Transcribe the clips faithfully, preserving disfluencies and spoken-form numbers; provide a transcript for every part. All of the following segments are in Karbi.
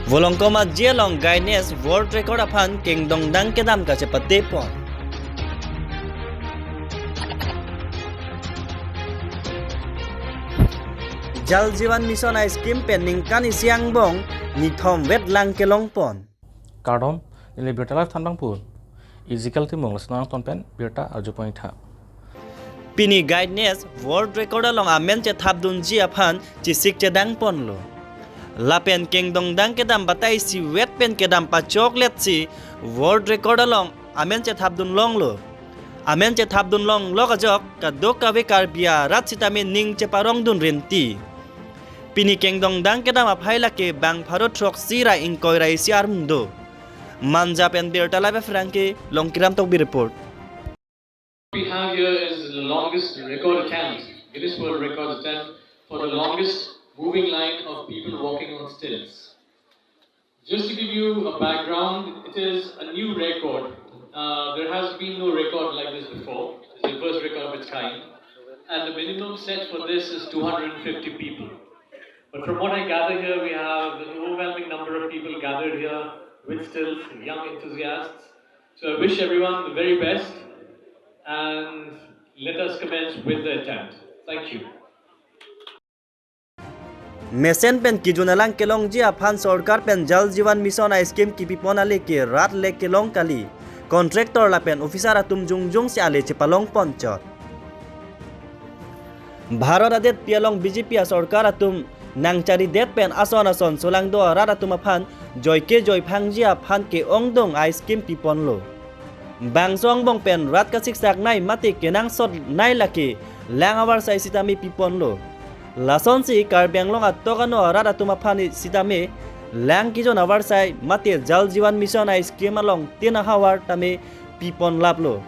Volongkom Aji along Guinness World Record aphan kengdongdang kedam kachepate pon. Jal Jeevan Mission a-scheme pen ningkan isi angbong nithom vet lang kelong pon. Kardom, neli birta live thanbang pun. Ezekiel Timung lason angton pen birta arju pon-ik tha. Pini Guinness World Record along amen chethapdunji aphan chesik chedang ponlo. Lapen kengdongdang kedam batai isivet pen kedam pachoklet si World Record along amen chethapdun longlo. Amen chethapdun longlok ajok kadokave Karbi arat sitame ning cheparongdun renti. Pini kengdongdang kedam aphai lake bang pharo throksi ra ingkoi ra isi armung do. Manja pen birta live aphrang ke Longkiram Tokbi report. We have here is the longest record attempt, Guinness World Record attempt for the longest moving line of people walking on stilts. Just to give you a background, it is a new record. Uh, there has been no record like this before. It's the first record of its kind. And the minimum set for this is two hundred fifty people. But from what I gather here, we have an overwhelming number of people gathered here with stilts, young enthusiasts. So I wish everyone the very best, and let us commence with the attempt. Thank you. Mesen pen kejun alang kelongji aphan sorkar pen Jal Jeevan Mission a-scheme kipipon ale ke rat le kelong kali. Contractor lapen officer atum jongjong si ale chepalong ponchot. Bharat adetpi along B J P asorkar atum nangcharidet pen ason ason solangdo arat atum aphan joike joiphangji aphan ke-ongdung a-scheme piponlo. Bangso angbong pen rat kasiksaknei mate kenangsotnei lake lang avarsai sitame piponlo. Lasonsi Karbi Anglong atok ano arat atum aphan sitame lang kejun avarsai mate Jal Jeevan Mission a-scheme along tin ahavar tame piponlaplo.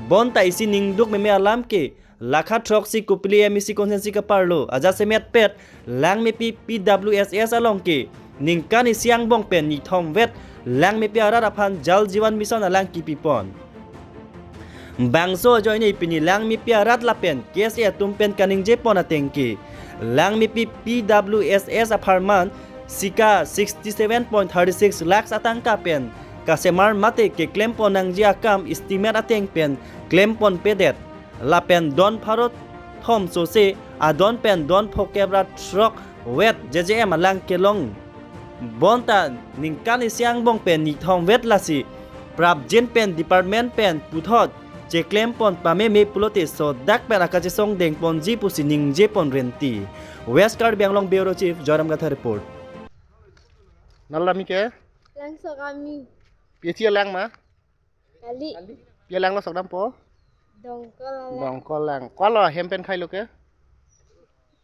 Bonta isi ningduk meme alam ke lakha throksi Kopili M A C constituency kaparlo ajasemet pet Langmepi P W S S along ke ningkan isi angbong pen nithom vet Langmepi arat aphan Jal Jeevan Mission alang kipipon. Bangso ajoine pini Langmepi arat lapen K S A atum pen kaningje pon ateng ke Langmepi P W S S apharman sika sixty seven point thirty six lakhs atangka pen kasemar mate keklem pon nangji akam estimate ateng pen klem ponpedet. Lapen don pharo thom sose adon pen don phokep ra throk vet J J M alang kelong. Bonta ningkan isi angbong pen nithom vet lasi prapjin pen department pen puthot cheklem pon pameme pulote sodak pen akachesong deng ponji pusi ningje pon renti. West Karbi Anglong Bureau Chief Joyram Kathar report. Nal lami ke? Langso kami. Pi achi alang ma? Kali. Pi alang lo sok dampo? Dongkol alang. Dongkol lang. Ko-an lo hem pen khailo ke?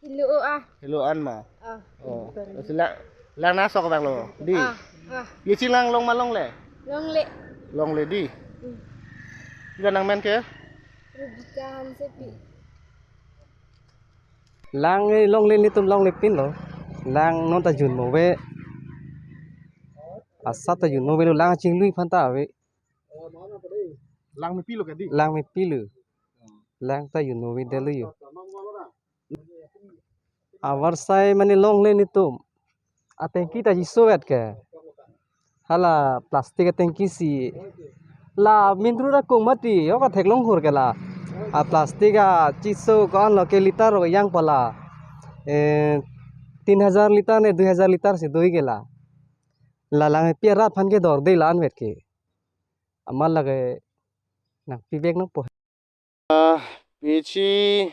Hilo o ah. Hilo an ma? Ah. Oh. Terus lang, lang na sok abang lo. Di. Ah, ah. Pi achi lang long ma longle? Longle. Longle di. Hmm. Pi nangmen ke? Rubika Hansepi. Lang eh, longle netum longle pinlo. Lang non ta junmo ave. Asap ta junmo avelo, lang chinglui aphan ta ave. Langmepi lo ke di? Langmepi lo. Lang ta junmo avedet lo yo. Avarsai mane longle netum. Atengki ta chiso vet ke. Hala plastic atengki si. La min tru ra kung mati, yo ka theklong hur ke la. A plastic achiso ko-an lo ke liter ro yang pala. Eh, tin hajar liter ne dui hajar liter si doi ke la. La Langmepi arat aphan ke dorde la-an vet ke. Amat lake nangpivek nangpo. Ah, P H E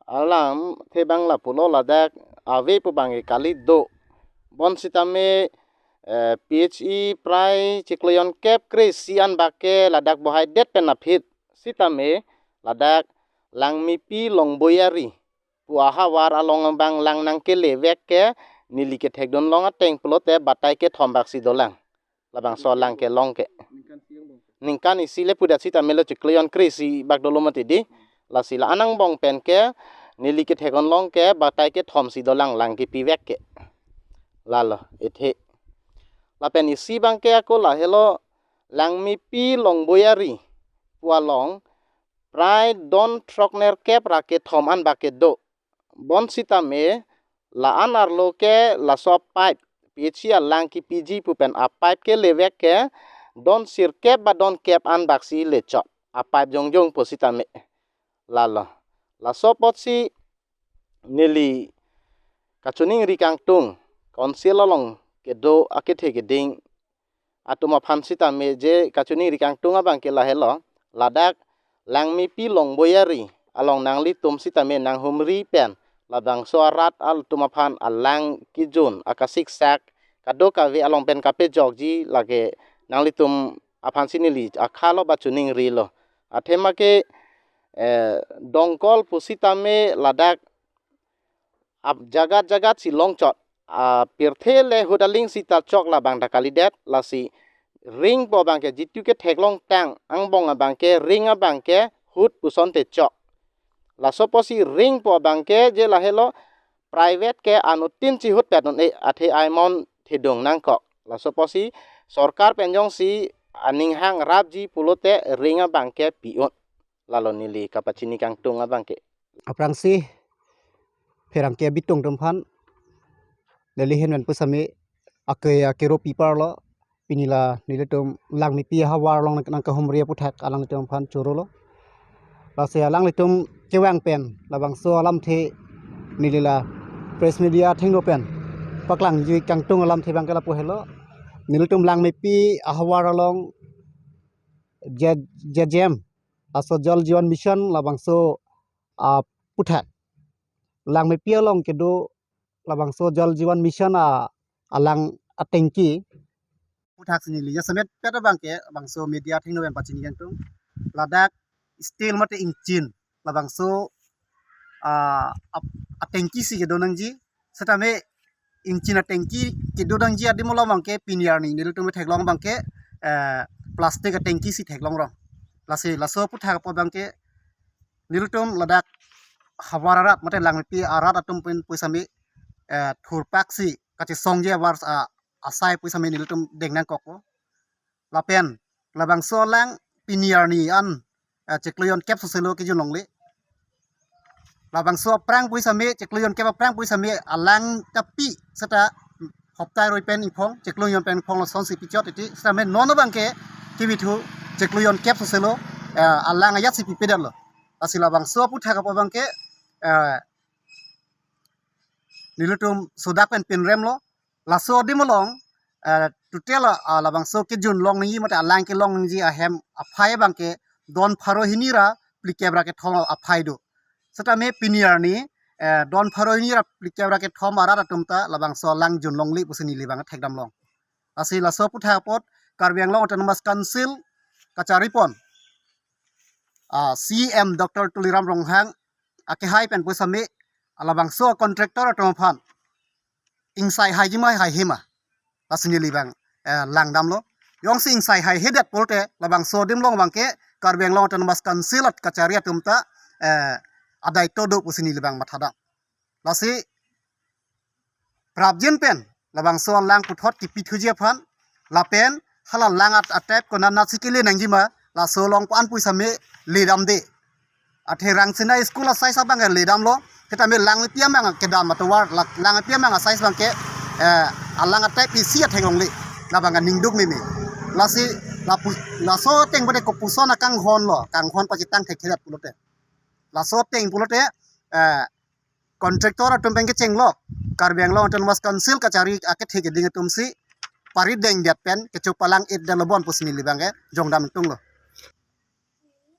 alam the bang lapulo ladak ave pu bang ke kali do. Bonsitame, eh, P H E prai chiklo jon kep kre-isi an bak ke ladak bohaidet pen aphi sitame ladak Langmepi Longboi Ari pu ahavar along bang lang nangkelevek ke neli kethekdun long ateng pulote batai kethom bak si dolang. Labangso lang kelong ke. Ningkan isi le pudet sitame lo chiklo jon kre-isi bak dolo mati di. Lasi la-an angbong pen ke neli kethekdun long ke batai kethom si dolang lang kepivek ke. Lalo, ethe. Lapen isi bang ke ako lahelo Langmepi Longboi Ari pu along prai don throk nerkep ra kethom an bak kedo. Bonsitame la-an arlo ke laso pipe P H C alang kepiji pu pen a-pipe ke levek ke don sirkep ba don kep an baksi lechot. A-pipe jongjong pusitame. Lalo. Laso apotsi neli kachiningri kangtung, council along kedo akethe keding atum aphan sitame je kachiningri kangtung abang ke lahelo, ladak Langmepi Longboyari along nanglitum sitame nanghumri pen labangso arat atum aphan alang kejun akasiksak kadokave along pen kapejokji lake nanglitum aphansi neli akhalo ba chiningrilo. Athema ke, eh, Dongkol pusitame ladak ap jagat jagat si longchot. Ah, pirthe le hut aling sita chok labang ta kalidet, lasi ring pu abang ke jitu ke theklong tang angbong abang ke ring abang ke hut pusonte chok. Laso apotsi ring pu abang ke je lahelo private ke anuttin chihut pet un-e, athe aimon thedung nangkok. Laso apotsi sorkar pen jongsi aning hangrapji pulote ring abang ke pi un. Lalo neli kapachini kangtung abang ke. Aphrangsi pherangke abitung atum aphan neli ahin pen pusitame ake akero pi parlo, pini la nelitum Langmepi ahavar along nang, nangkahumri aputhak alanglitum aphan chorolo. Lasi alanglitum kevang pen labangso alamthe neli la press media athengno pen paklangji kangtung alamthe abang ke lapu helo. Nelitum Langmepi ahavar along J-, J J M, laso Jal Jeevan Mission labangso aputhak Langmepi along kedo labangso Jal Jeevan Mission a alang atengki aputhak si neli jasemet pet abang ke labangso media athengno pen pachini kangtung. Ladak steel mate ingchin labangso, ah, ap-, atengki si kedo nangji. Sitame ingchin atengki kedo nangji adim along abang ke pini arni nelitum theklong abang ke, eh, plastic atengki si theklong rong. Lasi laso aputhak apot abang ke nelitum ladak havar arat mate Langmepi arat atum pen pusitame, eh, thurpak si kachesongji ahavar, ah, asai pusitame nelitum deng nangkokpo. Lapen labangso alang pini arni an, eh, chiklo jonkep soselo kejun longle. Labangso aphrang pusitame, chiklo jonkep aphrang pusitame alang kapi seta hopta roi pen ingphong, chiklo jon pen ingphong lasonsi pichot titi, sitame non abang ke kevithu chiklo jonkep soselo, eh, alang ajat si pipedetlo. Lasi labangso aputhak apot abang ke, eh, nelitum sodak pen pinremlo. Laso adim along, eh, total, ah, labangso kejun long nangji mate alang kelong nangji ahem aphai abang ke don pharo hini ra phlikep ra kethom aphai do. Sitame pini arni, eh, don pharo hini ra phlikep ra kethom arat atum ta labangso alang jun longle pusi neli abang thekdam long. Lasi laso aputhak apot Karbi Anglong Autonomous Council kacharipon, ah, C E M Doctor Tuliram Ronghang akehai pen pusitame labangso contractor atum aphan ingsai haiji ma haihema, lasi neli abang, eh, langdamlo. Jongsi ingsai haihedet pulote labangso adim along abang ke Karbi Anglong Autonomous Council at kachari atum ta, eh, adaito do pusi neli abang mathadam. Lasi prapjin pen labangso alang puthot kipithuji aphan lapen hala lang at atep konat nat si kele nangji ma, laso along pu-an pusitame ledamde. Athe Rangsina school a-size abang ke ledamlo. Sitame Langmepi amang kedam atovar la-, Langmepi amang a-size abang ke, eh, alang atep isi atheng longle. Labang ke ningduk meme. Lasi lapu-, laso ateng bode kopuson akanghon lo, kanghon pachitang thekthedet pulote. Laso ateng pulote, eh, contractor atum pen kechenglok Karbi Anglong Autonomous Council kachari akethe keding atum si parideng det pen kecho palang-et detlo bon pusi neli abang ke jongdam tunglo.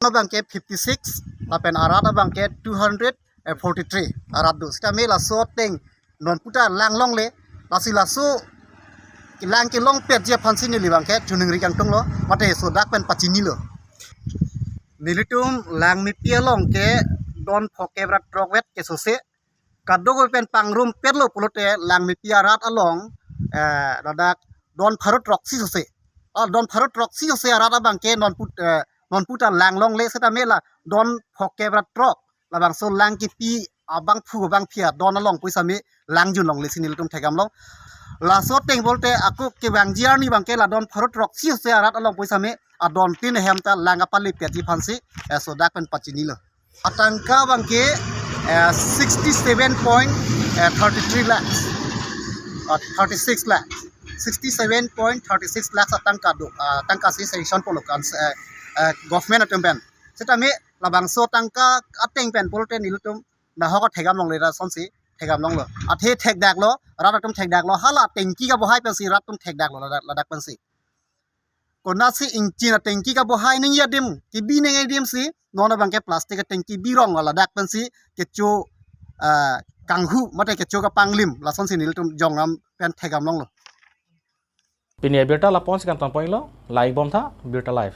Abang ke fifty six, lapen arat abang ke two hundred forty three arat do. Sitame laso ateng non puta lang longle, lasi laso kelang kelongpetji aphansi neli abang ke chiningri kangtunglo, mate sodak pen pachinilo. Nelitum Langmepi along ke don phokep ra throkvet ke sose, kadokave pen pangrumpetlo pulote Langmepi arat along, eh, ladak don pharo throksi sose. Ah, don pharo throksi sose arat abang ke non put, eh, non puta lang longle sitame la don phokep ra throk labangso lang kipi abangphu abangphi adon along pusitame lang jun longle si nelitum thekdam long. Laso ateng pulote ako kevangji arni abang ke la don pharo throksi sose arat along pusitame adon tin ahem ta lang kapalepetji aphansi, eh, sodak pen pachinilo. Atangka abang ke, eh, sixty seven point thirty three lakhs. uh, thirty six lakh, sixty seven point thirty six lakh atangka do, uh, tangka si sanction polo kan, uh, uh, government atum pen. Sitame labangso tangka ateng pen pulote nelitum nahok thekdam longle, rat asonsi thekdam longlo. Athe thekdaklo, rat atum thekdaklo, hala tengki kabohai pensi rat atum thekdaklo ladak, ladak pensi. Konatsi ingchin atengki kabohai nangji adim, kebi nangji adim si, non abangke plastic atengki birong ladak pensi, kecho, ah, kanghu, mate kecho kapanglim, lasonsi nelitum Jongram pen thekdam longlo. Pini abirta lapu-an si kangton ponlo, laibomtha, Birta Live.